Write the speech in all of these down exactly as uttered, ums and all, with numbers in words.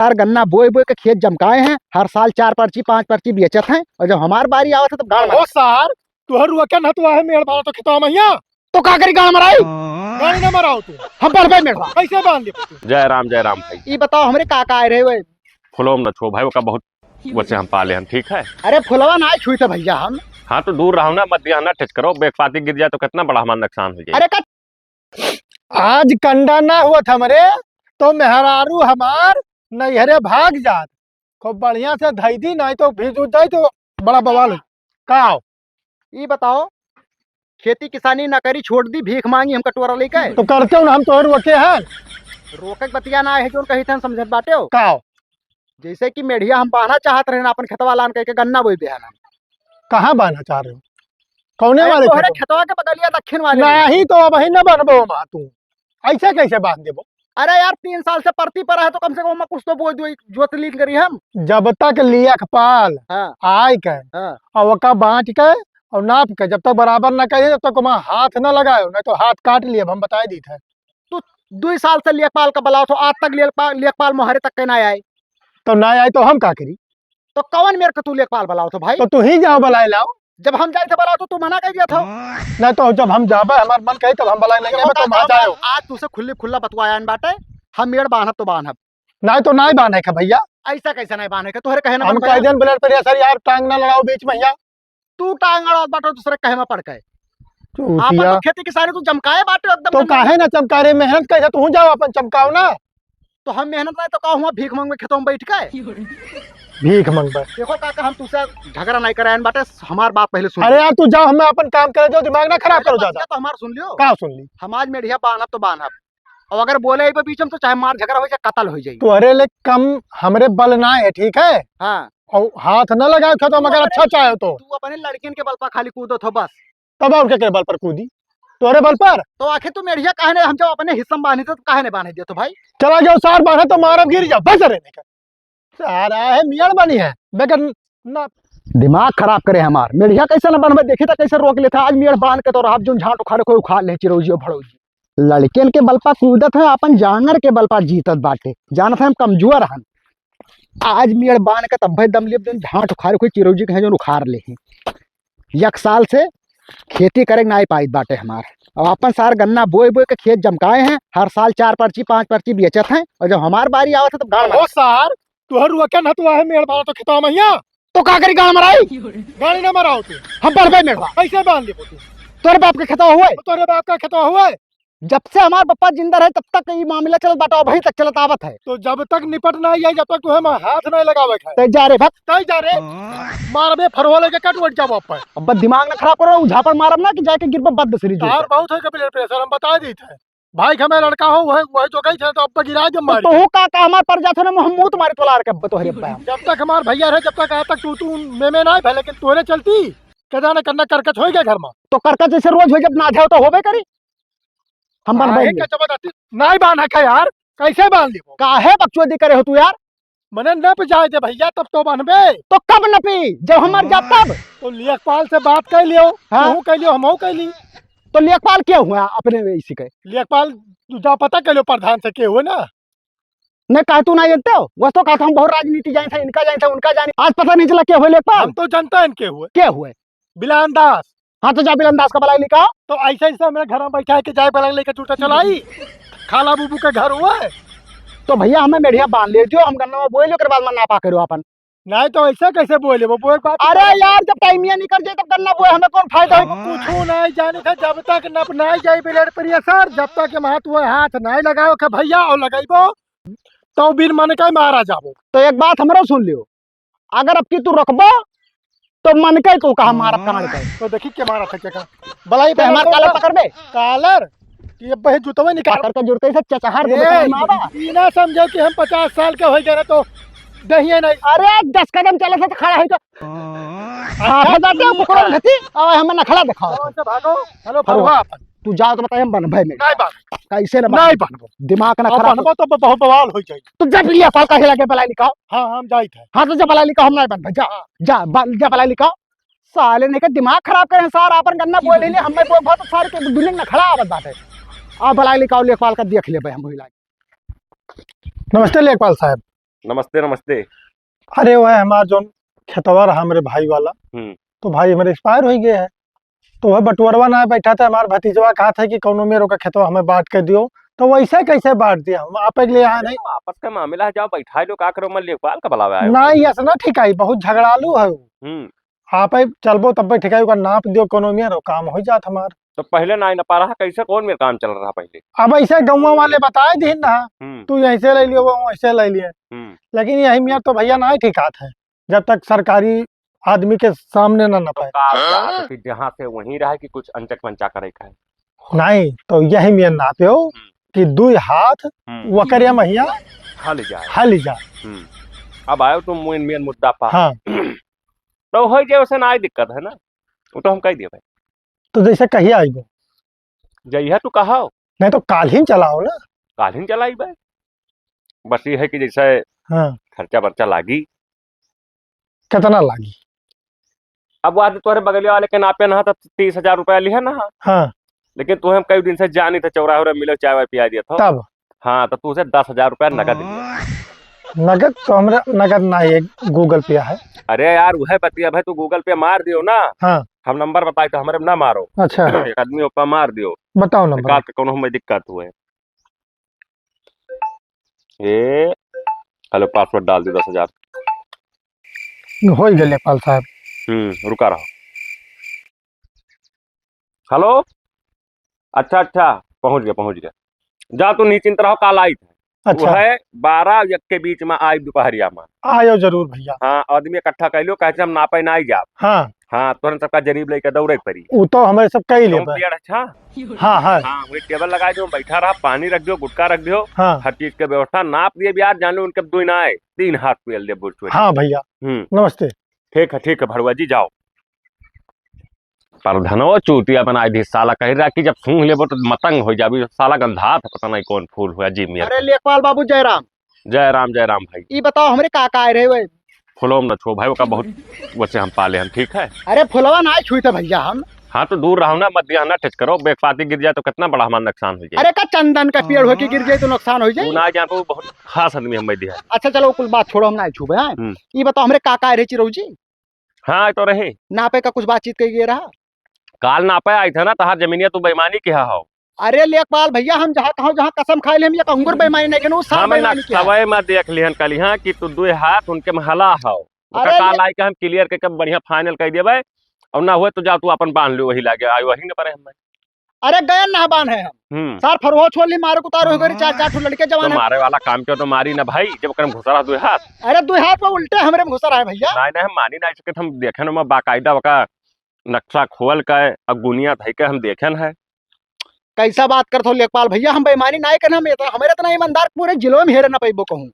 सार गन्ना बोए बोए के खेत जमकाए हैं, हर साल चार पर्ची पांच पर्ची बेचत हैं, और जब हमार बारी आवत है तब गाड़ ओ मारत हैं। सार, तुहर रुआ के न तो आहे मेड़ बाला तो खेतवा महिया। तो का करी गाड़ मराई? गाड़ी ना मराओ तू। हम बढ़बे मेड़वा। कैसे बांध ले तू? जय राम, जय राम भाई। ई बताओ हमरे का का आए रहे हुए? फुलवा में न छो भाई, ओका बहुत वैसे हम पाले हन, ठीक है? अरे फुलवा ना छुई थे भैया हम। हाँ तो दूर रहो ना, मत दिया ना टच करो, बेकपाती गिर जाए तो कितना बड़ा हमारा नुकसान हो जाए। अरे का आज कंडा ना हुआ था हमरे, तो मेहरारू हमार नैहरे भाग जात। खूब बढ़िया से धई दी, नहीं तो भीज उज जाई तो बड़ा बवाल हो। का हो? ई बताओ, खेती किसानी ना करी, छोड़ दी, भीख मांगी हम कटोरा लेके। तो करते हो ना, हम तोहर रोके हैं। रोके के बतिया ना है, जोन कही थे हम समझत बाटे हो। का हो? जैसे कि मेढ़िया हम बांधना चाहत रहे ना, अपन खेतवा लान कह के गन्ना बोई बेहन हम। कहाँ बांधना चाह रहे हो? कौने अरे वाले तोहरे खेतवा? खेतवा के बगलिया दक्षिण वाले में। नहीं तो अब ही न बांधबो हम तू। ऐसे कैसे बांध देबो? अरे यार, तीन साल से परती पर है तो कम से कम ओमा कुछ तो बोई दो, जोत लीन करी हम। जब तक लेखपाल हाँ। आय के हाँ। और ओका बांट के और नाप के जब तक बराबर ना करिए, तब तक ओमा हाथ ना लगायो, नहीं तो हाथ काट लिए, हम बताए दी थे। तू दुई साल से लेखपाल का बुलाओ तो आज तक लेखपाल, लेखपाल मोहरे तक के ना आए। तो ना आए तो हम का करी? तो कौन मेर के तू लेखपाल बुलाओ तो भाई? तो तू ही जाओ बुलाए लाओ। जब हम जाए थे बुलाओ तो तू मना कर दिया था। नहीं तो जब हम जाबे, हमार मन कही तब हम बुलाए लेंगे, तो तो हम आ जाओ। आज तुझसे खुल्ली खुल्ला बतवाया न बाटे, हम मेड़ बांधब तो बांधब। नहीं तो नहीं बांधे का भैया। ऐसा कैसे नहीं बांधे का? तोहरे कहे ना हम बन कह भैया। देन ब्लड प्रेशर यार, टांग ना लड़ाओ बीच में भैया। तू टांग अड़ाओ बाटो दूसरे कहे में पड़ के। चूतिया। आपन तो खेती किसानी तू जमकाए बाटे एकदम तो गंदा। काहे ना चमका रे? मेहनत कैसे तू जाओ अपन चमकाओ ना। तो हम मेहनत नहीं तो का हुआ भीख मांगबे खेतों में बैठ के? भीख मांगबे। देखो काका, हम तुझसे झगड़ा नहीं करायन बाटे, हमार बात पहले सुन अरे लो। यार तू जाओ, हमें अपन काम करे दो, दिमाग ना खराब अरे करो बतिया ज्यादा। तो हमार सुन लियो। का सुन ली? हम आज मेढ़िया बांधब तो बांधब, और अगर बोले अइबे बीच में तो चाहे मार झगड़ा हो जाए, कतल हो जाए। तोहरे ले कम हमरे बल ना है, ठीक है? हाँ। और हाथ ना लगाओ खेतों में, तू अगर अपने, अच्छा चाहे तो। तू अपने लड़कियन के बल पर खाली कूदत हो बस। तब और के, के बल पर कूदी? तोहरे बल पर? तो आखिर तू मेढ़िया काहे ने, हम जब अपने हिस्सा में बांधे थे, तो काहे ने बांधे दिया तो भाई? चला जाओ सार, बांधे तो मारब गिर जाओ, बस रे नहीं कर। सारा है मियाड़ बनी है, बेकर ना। दिमाग खराब करे हमार। मेढ़िया कैसे न बनबे, देखी त कैसे रोक लेता। आज मेड़ बांध के तो आप जोन झांट उखाड़े कोई उखाड़ ले, चिरौजी और भड़ौजी। लड़कियन के बल पर कूदत है, अपन जांगर के बल पर जीतत बाटे। जानत है हम कमजोर हन। आज मेड़ बांध के तब भाई दम लेब, जोन झांट उखाड़े कोई चिरौजी कहे जोन उखाड़ ले। एक साल से खेती करे के नाई पाइत बाटे हमार। अब अपन सार गन्ना बोए बोए के खेत जमकाए हैं, हर साल चार पर्ची पांच पर्ची बेचत हैं, और जब हमार बारी आवत है तब गाड़ ओ मारत हैं। सार, तुहर रुआ के न तो आहे मेड़ बाला तो खेतवा महिया। तो का करी गाड़ मराई? गाड़ी ना मराओ तू। हम बढ़बे मेड़वा। कैसे बांध लेबो तू? तोरे बाप के खेतवा हुए? तोरे बाप का खेतवा हुए? जब से हमार पप्पा जिंदा रहे तब तक ई मामला चलत बाटे, अबहीं तक चलत आवत है। तो जब तक निपट ना आई, जब तक तुहे मा हाथ नहीं लगावे के है। तै जा रे, भाग। तै जा रे। मारबे फरवा लेके कट वट जाबो अपन। अब दिमाग ना खराब करो, उ झापड़ मारब ना कि जाके गिरबे बद दूसरी जो। तार बहुत है कबीर प्रेशर, हम बता देते हैं। भाई के हमें लड़का हो, वही, वही जो गई थे तो अब गिरा दे तो मार। तोहू का, का हमार पर जात हो ना, हम मुंह तुम्हारे तोलार के अब तोहरे अब्बा हम। जब तक हमार भैया रहे, जब तक आज तक तू, तू में, में ना आए, लेकिन तोरे चलती के जाने करना करकच होई गया घर में। तो करकच जैसे रोज हो, जब ना जाओ तो होबे करी। हम बनवाई काहे लेब। का जबरदस्ती? नाई बांधा का यार, कैसे बांध लेबो? काहे बकचोदी करे हो तू यार? मने नप जाए दे भैया, तब तो बांधबे। तो कब नपी? जब हम मर जाब तब? तो लेखपाल से बात कर लियो, हाँ। तू कर लियो, हमहू कर ली। तो लेखपाल के हुआ अपने में इसी के? लेखपाल तू जा पता कर लियो प्रधान से के हुए ना। नहीं कहा तू ना जानते हो, वह तो कहा था हम बहुत राजनीति जाने थे, इनका जाने थे, उनका जाने। आज पता नहीं चला के हुए लेखपाल। हम तो जानता है इनके हुए। के हुए? बिलान दास। हाँ, तो जा बिलान दास का बलाई लेके आओ। तो ऐसे, ऐसे हमरे घर में बैठा है कि जाए बलाई लेके जूता चलाई? खाला बुबू के घर हुआ है। तो भैया, हमें मेढ़िया बांध ले दियो, हम गन्ना बोए लियो, ओकर बाद में नापा करो अपन। नहीं तो ऐसे कैसे बोए लेबो? बोए बात अरे यार, जब टाइमिया निकल जाए, तब गन्ना बोए, हमें कौन फायदा है? कुछो नहीं जाने था, जब तक नप नहीं जाए ब्लड प्रेशर, जब तक हम हाथ, वो हाथ नहीं लगाओ के भैया, और लगाइबो, तो बिन मन के मारा जाबो। तो एक बात हमरो सुन लियो, अगर अब की तू रखबो, तो मन के तो कहा मारब कान के। तो देखी के मारा था क्या का? बलाई तो हमार कालर पकड़बे? कालर? ये बहे जूतवा निकाल। पकड़ के जुड़ते से चचहार देबे ए, कान में आवा। ई ना समझो कि हम पचास साल के हो गए ना तो दहिए नहीं। अरे, दस कदम चले से तो खड़ा है तो। हाँ, हाँ, जाते हो, पकड़ो घसी, और हमें नखड़ा दिखाओ। कौन से भागो? हेलो, फरुआ। भरुआ अपन। तू जाओ तो बताइए, हम बनबे में। नहीं बन। कैसे ना नहीं बन? बनबो। दिमाग ना अब खराब बनबो तो बहुत बवाल हो जाए। तू जब लिया पाल का हिला के बलाई निकाओ। हाँ, हम जाइत है। हाँ, तो जब बलाई निकाओ, हम नहीं बनबे। जा, हाँ। जा, बल-, जब बलाई निकाओ। साले ने के दिमाग खराब करे हैं सार, आपन गन्ना बोए ले ले, हमें बोए बहुत सारे के दुनिया में खड़ा आवत बाटे। आ बलाई निकाओ लेखपाल का देख लेबे हम वही लाग। नमस्ते लेखपाल साहब। नमस्ते, नमस्ते। अरे, वह हमार जौन खेतवा रहा हमरे भाई वाला, हम्म। तो भाई हमरे expire होइ गए है, तो वह बटुअरवा ना बैठा था, हमार भतीजवा कहा था कि कौनो मेर ओका खेतवा हमें बांट के दियो, तो वैसे कैसे बांट दिया? हम आप ले आए नहीं। आपस का मामला है, जाओ बैठा लो, का करो, मैं लेखपाल का बुलावे आयो। ना, ये ऐसा ना ठीक आई, बहुत झगड़ालू है वो। हम्म। आप ही चलबो तब भी ठीक आई, ओका नाप दियो कौनो मेर, वो काम हो जात हमार। तो पहले ना, ना पा रहा, कैसे कौन मेर काम चल रहा पहले? अब ऐसे गौवा वाले बताए दिन ना, हम्म। तू यहीं से ले लियो, वो वहीं से ले लिए। हम्म। लेकिन यही मेर तो भैया ना ही ठीक आत है, जब तक सरकारी आदमी के सामने ना, ना तो पाए। का बात है कि जहाँ से वहीं रहे कि कुछ अंचक पंचा करे का है? नहीं, तो यही मेर नापे हो हम्म। कि दुई हाथ हम्म। वकरिया महिया हल जाए। हल जाए। हम्म। अब आयो तुम मेन, मेन मुद्दा पर। हाँ। तो हो जाए, उसे ना ही दिक्कत है ना, वो तो हम कह दिए भाई। तो जैसे कहिए आइबो? जइहा तू कहा। नहीं तो काल ही चलाओ ना। काल ही चलाई भाई। बस ये है कि जैसे हाँ। खर्चा बर्चा लागी। कितना लागी? अब वो आदमी तोहरे बगलिया वाले के नापे ना, तो तीस हजार रुपया लिहे ना। हाँ। लेकिन तुहे हम कई दिन से जानी थे, चौराहे उराहे मिले, चाय वाय पिया दिया था। तब? हाँ, तो तुझे दस हजार रुपया नगद दिया। नगद तो हमरा नगद ना है, Google Pay है। अरे यार, वह बतिया भाई, तू Google Pay मार दियो ना। हाँ। हम नंबर बताई तो हमरे ना मारो। अच्छा। एक आदमी ऊपर मार दियो। बताओ नंबर। एकाध के कोनो हमें दिक्कत हुए। ए, हेलो, password डाल दे दस हजार। होइ गए लेखपाल साहब। हम्म, रुका रहो। हेलो, अच्छा, अच्छा, पहुँच गया, पहुँच गया। जा तू निश्चिंत रहो, काल आई थे। अच्छा। वो है बारह एक के बीच में आई दोपहरिया में। आयो जरूर भैया। हाँ, आदमी इकट्ठा कर लियो, कहे हम नापे ना आई जाब। हाँ। हाँ, तोहन सबका जरीब लेके दौड़े के पड़ी। उ तो हमारे सब कई तुम लेबे। पेड़ अच्छा? हाँ, हाँ। हाँ, वही टेबल लगा दो, बैठा रहा, पानी रख दो, गुटखा रख दो, हाँ। हर चीज के व्यवस्था, नाप दिए भी यार, जान लो उनके दो ना आए, तीन हाथ पेल दे बुढ़ चोरी। हाँ भैया, हम्म। नमस्ते। ठीक है, ठीक है, भड़ुआ जी, जाओ। प्रधानो चूतिया बनाए दी साला, कह रहा कि जब सूंघ लेबो तो मतंग हो जाबी, साला गंधात है, पता नहीं कौन फूल हुआ, जी मेरे अरे को। लेखपाल बाबू जयराम। जय राम, जय राम भाई। ई बताओ, हमरे काका आए रहे हुए? फुलवा में न छो भाई, ओका बहुत वैसे हम पाले हम, ठीक है? अरे फुलवा ना छुई थे भैया हम। हाँ, तो दूर रहो ना, मत दिया ना टच करो, बेकपाती गिर जाए तो कितना बड़ा हमारा नुकसान हो जाए। अरे का चंदन का पेड़ होके गिर जाए तो नुकसान हो जाए? तू ना जान, वो बहुत खास आदमी हम दिया। अच्छा चलो, कुल बात छोड़ो, हम ना छुबे, हाँ? हम्म। ई बताओ, हमरे काका आए रहे चिरौजी? हाँ, आए तो रहे। नापे का कुछ बातचीत कही गए रहा? काल नापे आई थे ना, तहार जमीनिया तू बेईमानी किहा हो। अरे लेखपाल भैया, हम जहाँ कहो, जहाँ कसम खाए ले, हम एक अंगुर बेईमानी नहीं करें, वो सब हम बेईमानी किहा। नक्शवे में देख लिहन कल यहाँ कि तू दुए हाथ उनके में हला हो। ओकर अरे काल ले- आई के हम clear करके बढ़िया final कर देबे, और ना हुए तो जा तू अपन बांध लो वही लागे, आई वही न परे हम। अरे गए ना बांध है हम। हम्म। सार फरहो छोड़ ली, मारे उतारो हो गए, चार, चार ठो लड़के जवान तो है। मारे वाला काम क्यों तो मारी ना भाई, जब ओकर में घुसा रहा दुए हाथ। अरे दुए हाथ में उल्टे हमरे में घुसा रहा है भैया। नहीं, नहीं, हम मानी नहीं सकते, हम देखे ना, मैं बाकायदा ओका नक्शा खोल के, अगुनिया धइ के हम देखेन है। कैसा बात करत हो लेखपाल भैया, हम बेईमानी नाय करन, हम इतना, हमरे इतना ईमानदार पूरे जिलो में हेरे ना पैबो कहूँ।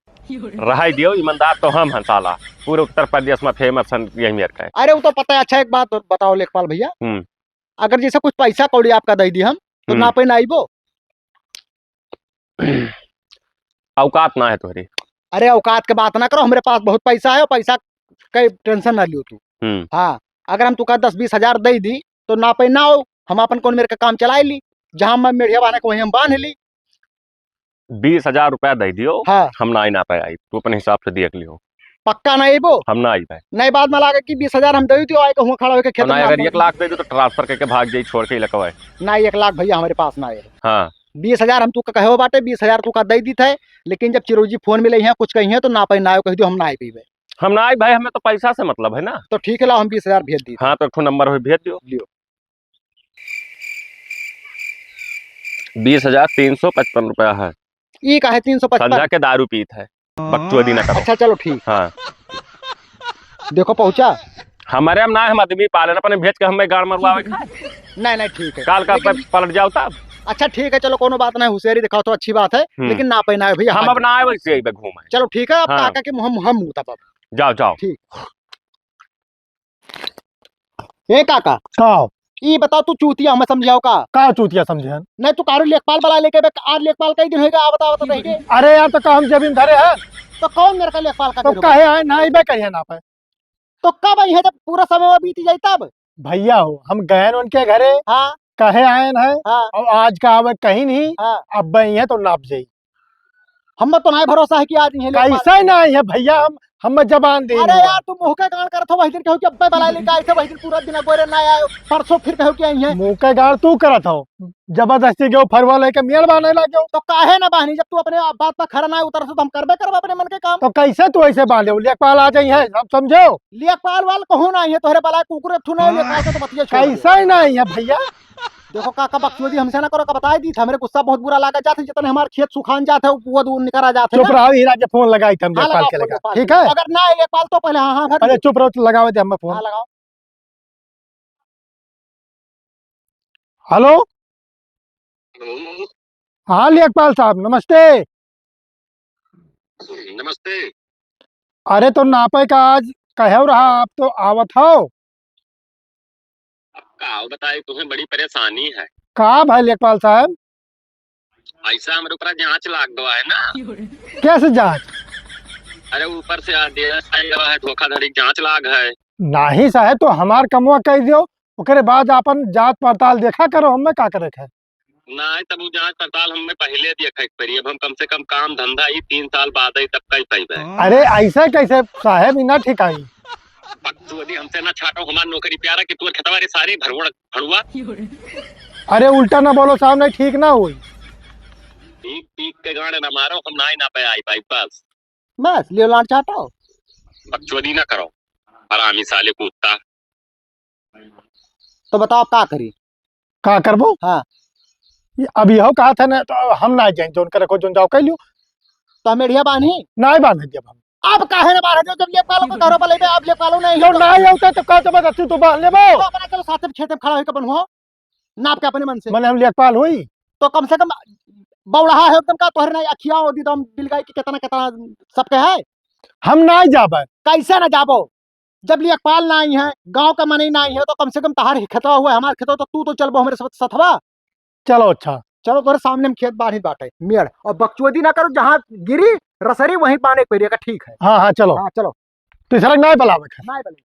रहाई दियो, ईमानदार तो हम हन साला, पूरे उत्तर प्रदेश में famous हन यही मेर के। अरे वो तो पता है। अच्छा एक बात बताओ लेखपाल भैया, हम्म। अगर जैसे कुछ पैसा कौड़ी आपका दे दी हम, तो हम्म। नापे ना आइबो? औकात ना है तोहरी। अरे औकात के बात ना करो, हमरे पास बहुत पैसा है, पैसा के tension ना लियो तू। हम्म। हाँ, अगर हम तुका दस बीस हजार दे दी तो नापे ना हो, हम अपन कौन मेर का काम चलाए ली, जहाँ मैं मेढ़िया बांधे को वहीं हम बांध ली। बीस हजार रुपया दे दियो, हाँ। हम ना ही नापे आई, तू अपने हिसाब से देख लियो। पक्का ना आइबो? हम ना आई भाई। नहीं, बाद में लागे कि बीस हजार हम दे दियो, आए कहूँ खड़ा होके खेत और ना में अगर आप एक लाख दे दो तो transfer करके भाग जाई, छोड़ के इलाका है। ना, एक लाख भैया हमरे पास ना है। हाँ। बीस हजार हम तुका कहे हो बाटे, बीस हजार तुका दे दी थे, लेकिन जब चिरौजी फोन में ले हैं, कुछ कही हैं तो ना पाई, ना आयो कह दियो, हम ना आए पीबे। हम ना आए भाई, हमें तो पैसा से मतलब है ना। तो ठीक है, लाओ हम बीस हजार भेज दी। हाँ, तो एक ठो नंबर हो, भेज दियो। लियो। बीस हजार तीन सौ पचपन रुपया है। ई का है तीन सौ पचपन? संझा के दारू पीत है, बकचोदी ना करो। अच्छा, चलो ठीक। हाँ। देखो पहुँचा। हमारे हम ना, हम आदमी पाले ना, अपने भेज के हमें गाड़ मरवावे खाए। नहीं, नहीं, ठीक है। काल का लेकिन पलट जाओ तब। अच्छा, ठीक है, चलो, कोनो बात नहीं, होशियारी दिखाओ तो अच्छी बात है, हम्म। लेकिन ना पे ना है भैया, हम हाथ अब ना आए वैसे ही घूमे। चलो, ठीक है, अब हाँ। काका के मुँह, मुँह मुँह तब अब। जाओ, जाओ। ठीक। ए काका। का? ई बताओ, तू चूतिया हमें समझाओ का? का चूतिया समझे हन? नहीं, तू कारू लेखपाल बला लेके बे, आज लेखपाल कई दिन होइगा, आवत, आवत रह गए। अरे यार, तो का हम जमीन धरे हैं? तो कौन मेरे का लेखपाल का तो कहे है, ना आइबे कहिए ना पे। तो कब आई है, जब पूरा समय वो बीती जाई तब? भैया हो, हम गए न उनके घरे, हाँ। कहे आए न है, हाँ। और आज का आवे कहीं नहीं, हाँ। अब आई है तो नाप जाई। हम्मे तो नाहीं भरोसा है कि आज इहे लेखपाल। कैसे नाहीं है भइया, हम, हम्मे जबान दे अरे दिया। यार, तू मुँह के गाँड़ करत हो, वही दिन कहो कि अब्बे बलाए लेके आए थे, वही दिन पूरा दिन अगोरे ना आए, परसों फिर कहो कि आई है। मुँह के गाँड़ तू करत हो, जबरदस्ती के फरवा लेके मेड़ बान्हे लागे हो। तो काहे ना बान्ही, जब तू अपने बात पर खरा ना उतर से तो हम करबे करब अपने मन के काम। तो कैसे तू ऐसे बान्हे हो, लेखपाल आ जाई है, सब समझो। लेखपाल वाल कहूँ ना आई है, तोहरे बलाए कुकुर एक ठू ना है, लेखपाल से तो बतिया छोड़ दे। कैसे ना आई है भइया? देखो काका, बकचोदी हमसे ना करो, का बताई दी था, हमरे गुस्सा बहुत बुरा लागा जात है, जितने हमार खेत सुखान जात है, वो दूर निकरा जात है चुप ना। रहो, हीरा के फोन लगाई थे हम हाँ, लेखपाल लगाओ के फोन लगा, लेखपाल ठीक के। है? अगर ना आए लेखपाल तो पहले हाँ, हाँ, भर अरे दो। चुप रहो, तो लगावे दे हमें फोन। हाँ, लगाओ। हेलो। हेलो। हाँ लेखपाल साहब, नमस्ते। नमस्ते। अरे तो नापे का आज कहे रहा, आप तो आवत हो। अब का बताई, तुम्हें बड़ी परेशानी है। का भा लेखपाल साहब? ऐसा हमरे ऊपर जाँच लाग गवा है ना। कैसे जाँच? अरे ऊपर से आदेश आइ गवा है, धोखाधड़ी जाँच लाग है। नाहीं साहब, तो हमार कमवा कइ दियो, ओकरे बाद आपन जाँच पड़ताल देखा करो, हमें का करे के है। नाहीं, तब उ जाँच पड़ताल हमें पहिले देखइ के पड़ी। अब हम कम से कम काम धंधा ही तीन साल बाद ही तब कइ पाइबे। अरे ऐसे कैसे साहब, ई ना ठीक आई। बकचोदी हमसे ना छाटो, हमार नौकरी प्यारा कि तोर खेतवा रे सारे भरुआ, भरुआ। अरे उल्टा ना बोलो साहब, नहीं ठीक ना होई। पीक पीक के गांड ना मारो, हम नाहीं नापे आई पाई बस। बस, लियो लांड चाटो। बकचोदी ना करो, हरामी साले कुत्ता। तो बताओ, का करी? का करबो? हाँ। ये, अब यहो कहा था ना, तो हम ना जाए, जोन करे को जोन जाओ, कह लियो। तो हम एड़िया बांधी? नाहीं बांधे जब हम। अब काहे ना बांधे, जब लेखपालों को घरों पर लेबे, अब लेखपालों नहीं तो तो। नाहीं होता तो का जबरदस्ती तू बांध लेबो? तो अपना चलो साथ में खेत में खड़ा होकर बनवाओ। नाप के अपने मन से। मने हम लेखपाल होई? तो कम से कम बौड़हा है एकदम का, तोहरे नाहीं अखिया हो दी तो हम बिलगाई के कितना, कितना सबके है। हम नाहीं जाबे। कैसे ना जाबो? जब लेखपाल नाहीं है, गांव का मनई नाहीं है, तो कम से कम तहार खेतवा हुआ, हमार खेतवा, तो तू तो चलबो हमरे साथ, सथवा। चलो अच्छा। चलो, तोहरे सामने में खेत बांधित बाटे, मेड़, और बकचोदी ना करो, जहाँ गिरी रसरी वहीं बांधे के पड़ी, ठीक है। हाँ, हाँ, चलो। हाँ, चलो। तीसरा नाहीं बुलावे के। नाहीं बुलावे।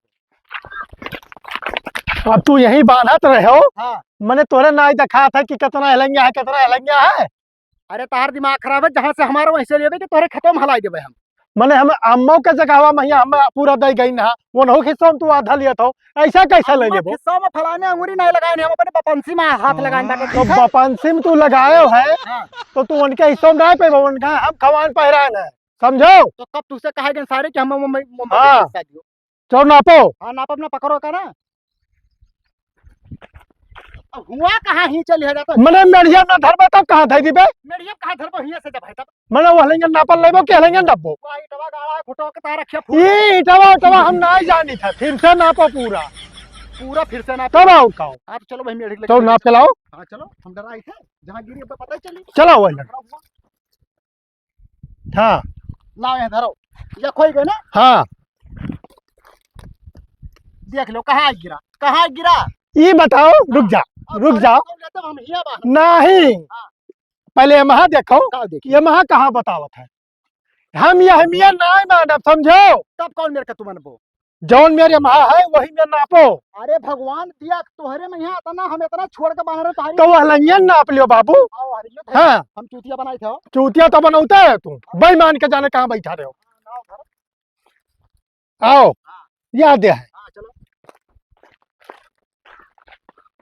अब तू यहीं बांधत रहे हो। हाँ। मने तोरे नाहीं देखात है कि कितना हेलंगिया है, कितना हेलंगिया है। अरे तहार दिमाग खराब है, जहाँ से हमारा वहीं से लेबे कि तोरे खेतों में हलाई देबे हम। मने हम अम्मो के जगहवा में हिया हम पूरा दे गई ना, वो नहु हिस्सा में तू आधा लिया था, ऐसा कैसे ले अम्मा लेबो? हिस्सा में फलाने अंगूरी नाहीं लगाए, हम अपने बपंसी में हाथ लगाए बाटे, तो ठीक है? बपंसी में तू लगाए हो है, हाँ। तो तू उनके हिस्सा में नाहीं पेबो, उनका हम खवान पहिरान है, समझो? तो कब तुझसे कहा गया सारे कि हम मुंबई, मुंबई हाँ। के हिस्सा दियो? चलो नापो। हाँ, नापब ना, पकड़ो का ना। अब हुआ कहाँ ही चली है जाता? मने मेढ़िया ना धरबे तब कहाँ धई दिबे? मेढ़िया कहाँ धरबो हियाँ से जब है तब? मने वहलेंगे नापल लेबो के हलेंगे नापबो? वहाँ ईटवा गाड़ा है, खुटवा के तार रखिया फूल। ई ईटवा उटवा हम नाहीं जानी था, फिर से नापो पूरा। पूरा फिर से नाप। तब और का? हाँ, तो चलो भाई मेढ़ी के तो लेके नाप के लाओ। हाँ, चलो, हम डराई थे, जहाँ गिरी अब पता ही चली। चलो वही लग। हाँ। लाओ यहाँ धरो। या खोई गए ना? हाँ। देख लो, कहाँ गिरा? कहाँ गिरा? ई बताओ, रुक जा, अब रुक जा। हम हिया बा। नहीं। हाँ। पहले ये महा देखो, का देखी? ये महा कहाँ बतावत है? हम ये हमिया नाहीं मानब, समझो? तब कौन मेरे का तू मानबो? जौन मेरे महा है, वही में नापो। अरे भगवान दिया तोहरे में यहाँ इतना, हम इतना छोड़ के बाहर तारी। तो वह लंगियन नाप लियो बाबू। आओ, हरियो थे। हाँ। हम चूतिया बनाई थे। चूतिया तो बनौते है तू। बेईमान के जाने कहाँ बैठा रहे हो। आओ। हाँ। या दे है। हाँ, चलो।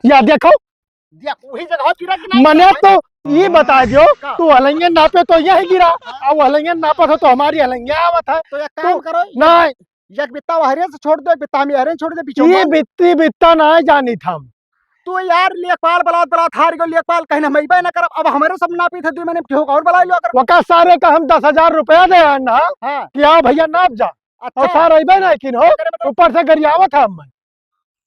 या देखो। देख, वही जगह गिरा कि नहीं मने गिरा? तो ये हाँ। बता दियो, का? तू हलंगे नापे तो यही गिरा, हाँ। अब हलंगे नापत हो तो हमारी हलंगे आवत है। तो एक काम तू करो, नहीं। एक बित्ता वहरे से छोड़ दो, एक बित्ता हम यहरे से छोड़ दे, बीचों ये में। बित्ती बित्ता ना जानी था हम। तू यार लेखपाल बलात बलात हार गयो, लेखपाल कहने हम अइबे ना करब, अब हमारे सब नापी थे, दो महीने में केहू और बला लो अगर। वका सारे का हम दस हजार रुपया दे आए ना, हाँ। कि आओ भैया नाप जा। अच्छा। और सार अइबे ना किन हो, एकरे मतलब ऊपर से गरियावत है हम।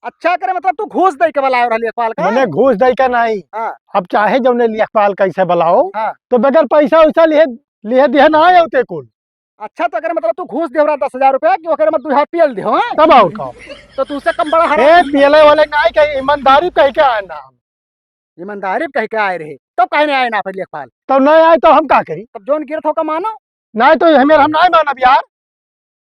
अच्छा, करे मतलब तू घूस दे के बुलायो रहा लेखपाल का? मने घूस दे के नहीं। हाँ। अब चाहे जौने लेखपाल कैसे बुलाओ, हाँ। तो बगैर पैसा वैसा लिए, लिए दिए ना आए होते कुल। अच्छा, तो अगर मतलब तू घूस दे रहा दस हजार रुपया कि ओकरे में दू हाथ पियल दे हो, हाँ? तब और का? तो तू से कम बड़ा हराम ए, नहीं। पियले वाले नहीं कहीं, ईमानदारी कह के आए ना हम। ईमानदारी कह के आए रहे, तब काहे नहीं आए ना फिर लेखपाल? तब नहीं आए तो हम का करी? तब जौन गिरत हो का मानो। नहीं तो हमें हम नहीं मानब यार।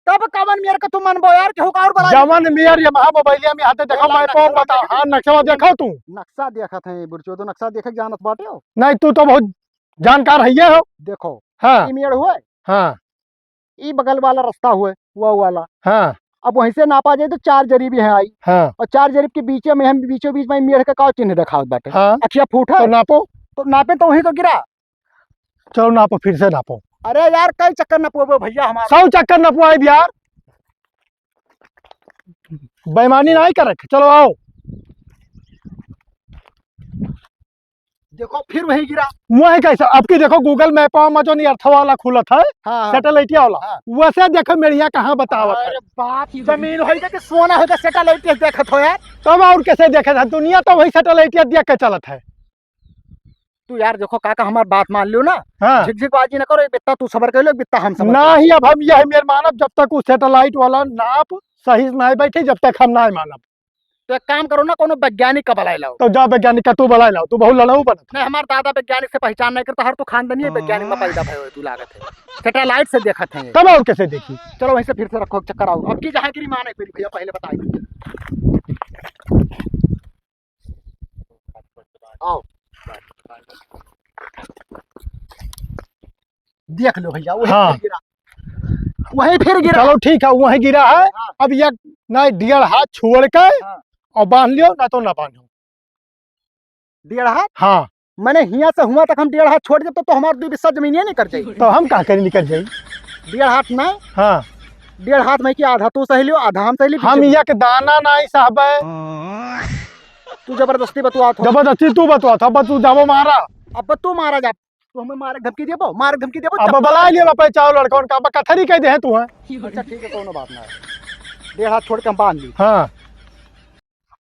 तब कवन मेर के तू मनबो यार, केहू का और बला ले। जवन मेर ये महा मोबाइलिया में हाथे देखो, ये मैं लाइन कौन नक्शा बता, देखे हाँ, नक्शा देखो तू। नक्शा देखत है, बुरचो तो नक्शा देखे के जानत बाटे हो। नहीं, तू तो बहुत जानकार है ये हो। देखो, हाँ। ई मेड़ हुए, हाँ। ई बगल वाला रास्ता हुए, वो वाला। हाँ। अब वहीं से नापा जाए तो चार जरीब यहाँ आई। हाँ। और चार जरीब के बीचे में हम बीचों बीच में मेड़ का का चिन्ह देखावत बाटे। हाँ। अखिया फूट है। तो नापो। तो नापे तो वहीं तो गिरा। चलो नापो, फिर से नापो। अरे यार, कई चक्कर नपवाबो भैया हमारा। सौ चक्कर नपवाइब यार। बेईमानी नाहीं करे, चलो आओ। देखो, फिर वही गिरा। वही कैसे? अब की देखो, Google Map में जो नहीं अर्थ वाला खुलत है, हाँ, हाँ। Satellite वाला, हाँ। वैसे देखो मेड़िया कहाँ बतावत है। अरे बाप, जमीन होई कि सोना होई, satellite देखत हो यार। तब और कैसे देखत है? दुनिया तो वही satellite देख के चलत है। तू यार देखो काका, हमार बात मान लियो ना। हाँ। झिकझिकबाजी ना करो, एक बित्ता तू सबर कर लो, एक बित्ता हम सबर कर लो। नहीं, अब हम यह मेर मानब, जब तक वो satellite वाला नाप सही से नहीं बैठे, जब तक हम नहीं मानब। तो एक काम करो ना, कोनो वैज्ञानिक का बुलाए लाओ। तो जा वैज्ञानिक का तू बुलाए लाओ, तू बहुत लड़ाऊ बनत। नहीं, हमार दादा वैज्ञानिक से पहचान नहीं करता, हर तू खानदानी वैज्ञानिक में पैदा भय हो, तू लागत है। Satellite से देखत है। तब और कैसे देखी? चलो वहीं से फिर से रखो, चक्कर आओ। अब की जहाँ गिरी माने फिर भैया पहले बताइए। आओ। देख लो भैया, वही हाँ। फिर गिरा। वही फिर गिरा। चलो ठीक है, वही गिरा है। हाँ। अब ये ना डेढ़ हाथ छोड़ के हाँ। और बांध लियो, ना तो ना बांधो। डेढ़ हाथ? हाँ। मने हियाँ से हुआँ तक हम डेढ़ हाथ छोड़ देब तो, तो हमार दुई बिस्सा जमीनिया निकल जाई। तो हम का करी, निकल जाई? डेढ़ हाथ ना? हाँ। डेढ़ हाथ में कि आधा तू सही लियो, आधा हम सही ली, हम बीच में। एक दाना नहीं सहबे। तू जबरदस्ती बतुआत हो। जबरदस्ती तू बतुआत हो, अब तू जाबो मारा। अब तू मारा जा। तू हमें मारे धमकी देबो, मारे धमकी देबो, अब चप्पल बुला लिया बापे चाव लड़कन का, अब कथरी कह दे है तू है। अच्छा ठीक है, कोनो बात ना है। डेढ़ हाथ छोड़ के हम बांध ली। हाँ।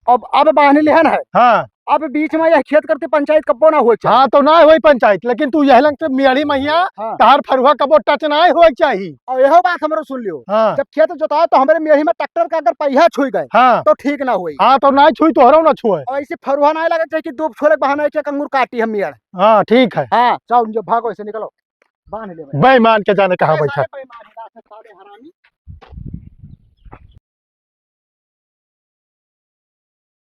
अब, अब बांध लिहन है। हाँ। अब बीच में यह खेत करती पंचायत कब्बो ना होए चाहे। हाँ, तो ना होई पंचायत, लेकिन तू यह लंग से मेहरी मैया, हाँ। तहार फरुहा कब्बो touch ना होए चाही। और यहो बात हमरो सुन लियो। हाँ। जब खेत जोताए तो हमरे मेहरी में tractor का अगर पहिया छुई गए, हाँ। तो ठीक ना होई। हाँ, तो ना छुई, तोहरो ना छुए। और ऐसे फरुहा ना लगे चाहे कि दूब छोले के बहाना है कि कंगूर काटी हम मेड़। हाँ, ठीक है। हाँ, जाओ, जो भागो, ऐसे निकलो। बांध ले भाई। बेईमान के जाने कहाँ अरे बैठा। सारे बेईमान है, सारे हरामी।